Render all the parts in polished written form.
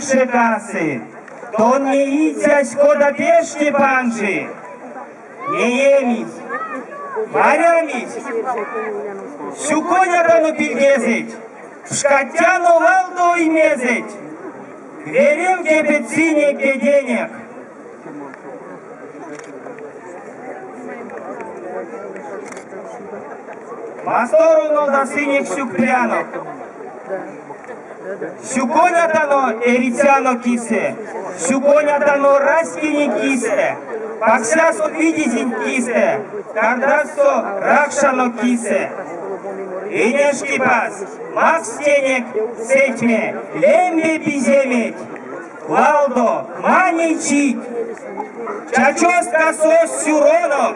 тикше касы, Тон неицясь, кода пеште панжи. Неемизь, марямизь, сюконятано пильгезэть, пшкадтяно валдо оймезэть, верев кепедсынек кеденек. Масторов нолдасынек сюкпрянок. Сюконятано эрицянок кисэ, сюконятано раськенек кисэ, паксясо видезенть кисэ, кардазсо ракшанок кисэ. Инешкипаз, макст тенек сэтьме, лембе пиземеть, валдо, маней чить. Чачост касост сюронок,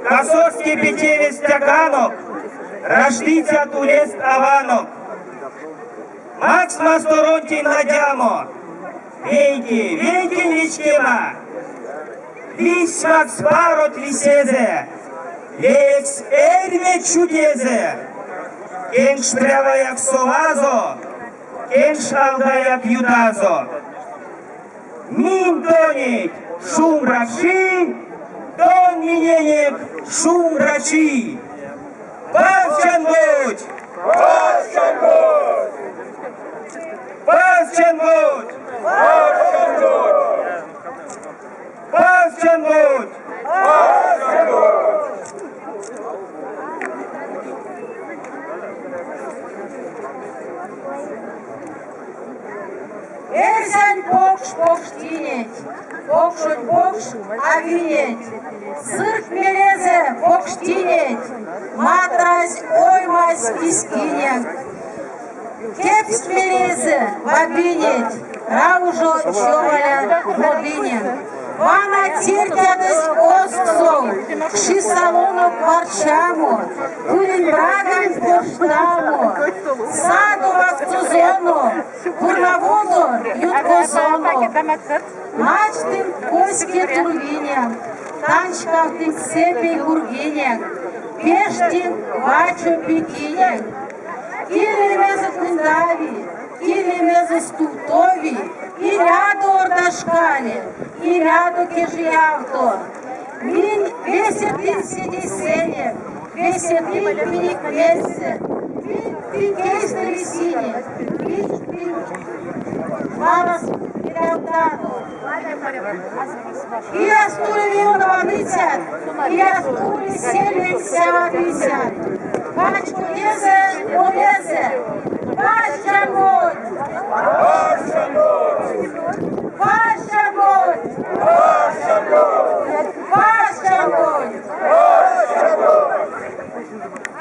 касост кепетевест стяканок, раштыцят улест аванок. Макст масторонтень ладямо, вейке, вейкень вечкема. Лиссь макс парот лисезэ, леекс эрьме чудезэ. Кенкш пряваяк совазо, кенкш алдаяк ютазо. Минь тонеть шумбрачи, тон миненек шумбрачи. Паз чангодть! Паз чангодть! Паз чангодть! Паз чангодть! Паз чангодть! Паз чангодть! Эрзянь покш покштинеть, покшонь покш авинеть, Сырк мелезэ покштинеть, матразь оймазь кискинек. Кепсть мелезэ бабинеть, раужо човаля модинек. Вана тертядызь озксов, кши-салонок варчамо, Пулень-брагань корштамо, Садо ваксозонок, Пурнаводо юткозонок. Начтынк коське турвиненк, таньшкавтынк сэпей кургиненк, пештинк вачо пекиненк. Ки лемезэ кундави, ки лемезэ стувтови, илядо ордашкале, илядо кежиявто. Минь весе тынь седейсэнек, весе тынь минек мельсэ, минь тынк эйстэ лисинек, минь тынк малас велявтано. Иляст уле веёно ваныцят, иляст уле сельмень сявадыцят. Пачкодезэ, молезэ, Паз чангодть! Паз чангодть! Паз чангодть!